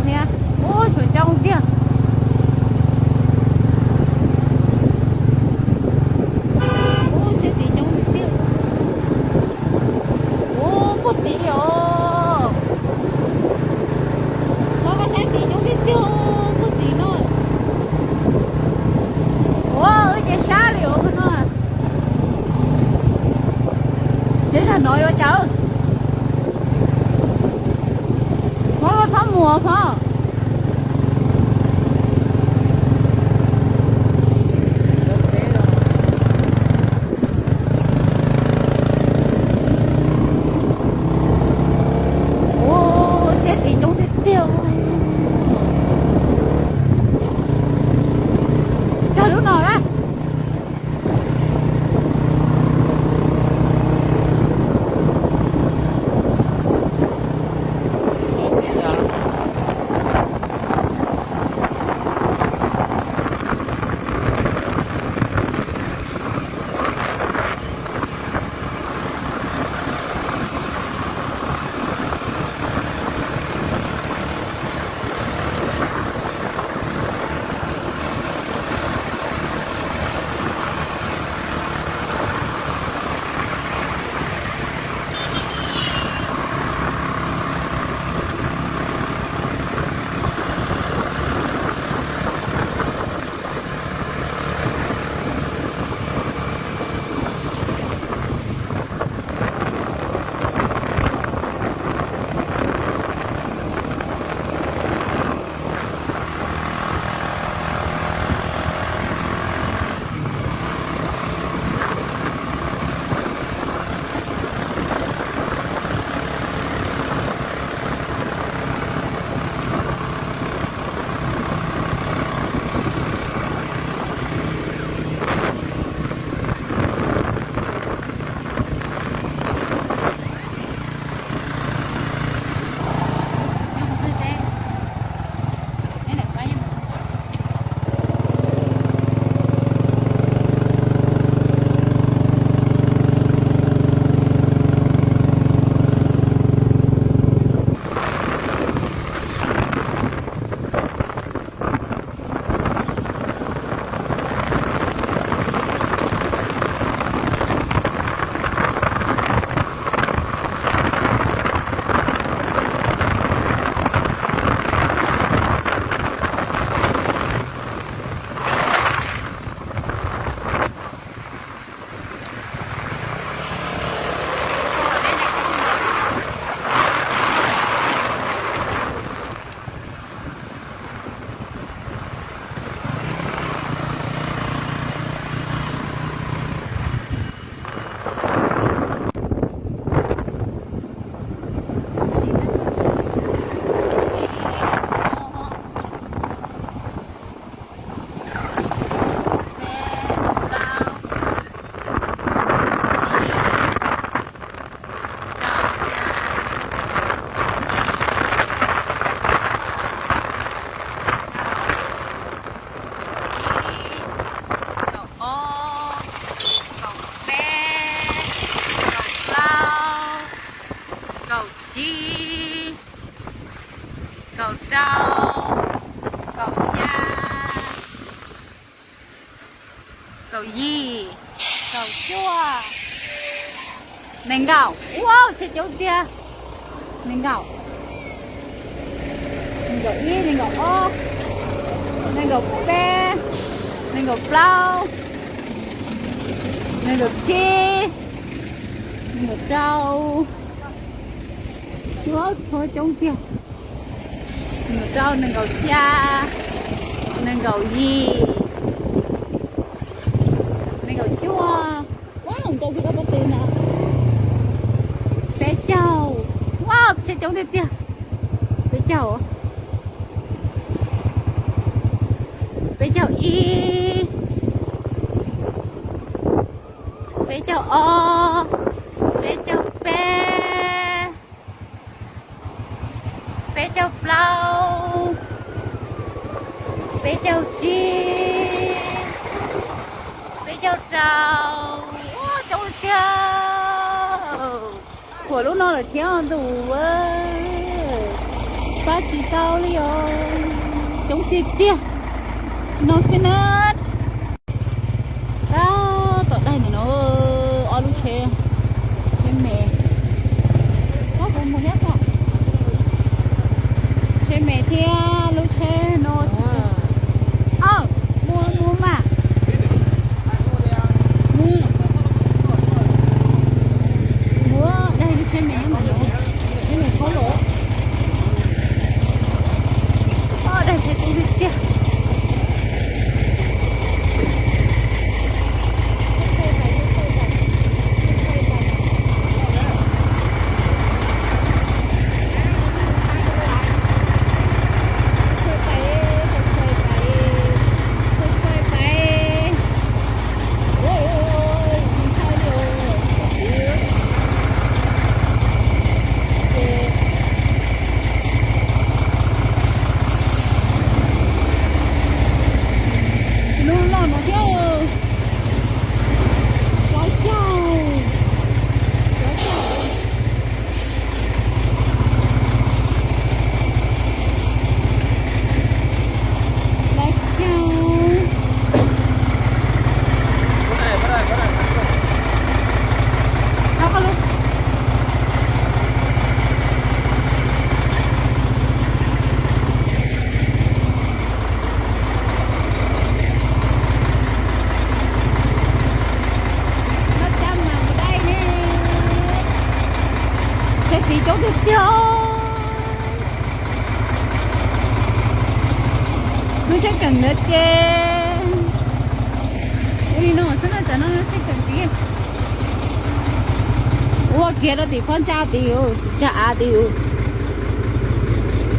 Niam, ub, suav coob tiag. Ub, sab tim coob tiag. Ub, puag tim os. Ub, sab tim coob tiag tiag, puag tim no. Ua, wb ces sab li os no. Nyob zag no yuav cas. Hmoob, txhob mus hmoob. Ub, sab tim coob tiag tiag. Kawg lub no a. Kaum ob, kaum peb, kaum plaub, kaum tsib, kaum rau, kaum xya, kaum yim, kaum cuaj, nees nkaum. Ua, tsheb coob tiag. Nees nkaum, nees nkaum ib, nees nkaum ob, nees nkaum peb, nees nkaum plaub, nees nkaum tsib, nees nkaum rau. Ua, tsheb coob tiag. Nees nkaum rau, nees nkaum xya, nees nkaum yim, nees nkaum cuaj. Ua, nrau kiag koj pob tw na. Peb caug. Ua, tsheb coob tiag tiag. Peb caug. Peb caug ib, peb caug ob, peb caug peb, peb caug plaub, peb caug tsib, peb caug rau. Ua, coob tiag. Khuam lub no lawm thiab ntuj. Pab tsis tau li os, coob tiag tiag no xwb na. Tab tom daig ntawm no, ob lub tsheb, tsheb me, tsheb me thiab lub tsheb no. Aw, muaj muaj mas, muaj, muaj daig lub tsheb me nyob ntawm no, tsheb me khaub los. Daig tsheb coob tiag tiag. Lub loj no thiab, lawv caug, lawv caug, lawv caug. Tsheb tid coob tiag tiag. Lub tsheb keem ntawd ces ua li no xwb na, tsam no lub tsheb keem tid ua kiag rau tim phab ntsa tid, tim ntsa av tid,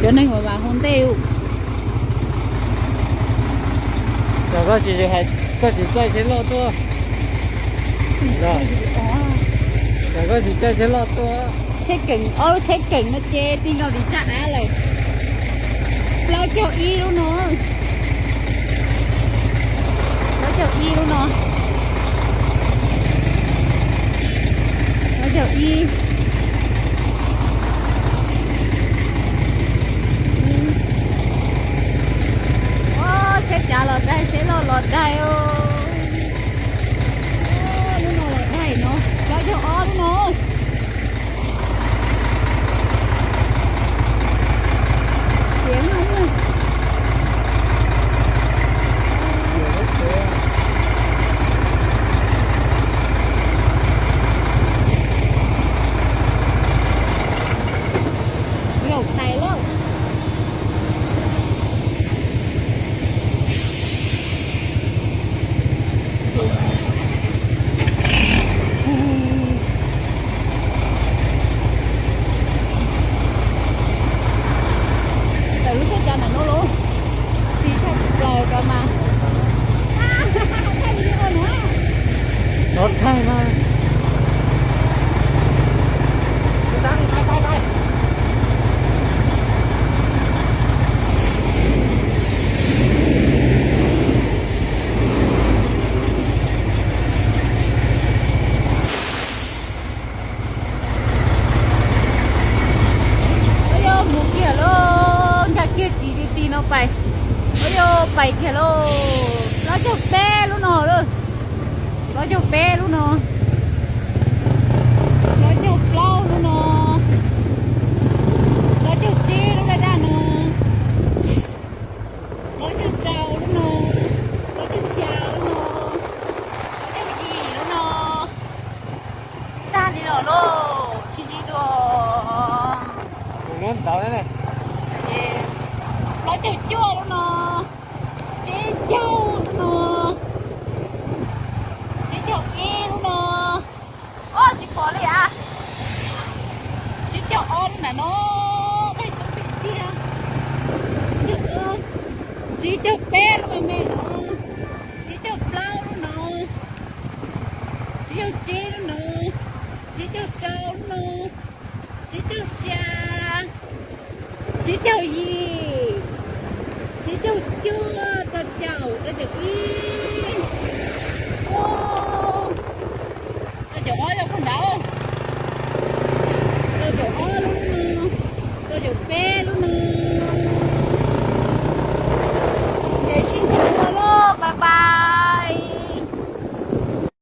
cov neeg uas vam hauv ntej. Koj tsis, koj tsis caij tsheb loj tuaj, koj tsis caij tsheb loj tuaj. Tsheb keem, ob lub tsheb keem no ces ti nkaus tim ntsa av lawm. Plaub caug ib lub no, plaub caug ib lub no, plaub caug ib. Tsheb cav los daig, tsheb loj los daig. Lub no los daig no, plaub caug ob lub no. Laum tais lawm. Tawm lub tsheb cav ntawm no lauj, ti tshaj plaws cov mas. Thaij video no. Txhob thaij mas. Ua yog mus kiag lauj, nkag kiag tim ti no pais. Ua yog pais kiag lauj, plaub caug peb lub no lauj, plaub caug peb lub no, plaub caug plaub lub no, plaub caug tsib lub daj daj no, plaub caug rau lub no, plaub caug xya lub no, plaub caug yim lub no. Tag li los lauj, tsis ntsib dua. Plaub caug cuaj lub no, tsib caug lub no, tsib caug ib lub no. Ob, tsis pom li as. Tsib caug ob lub na no, daig coob tiag tiag. Tsib caug peb lub me me no, tsib caug plaub lub no, tsib caug tsib lub no, tsib caug rau lub no, tsib caug xya, tsib caug yim, tsib caug cuaj, rau caum, rau caum ib,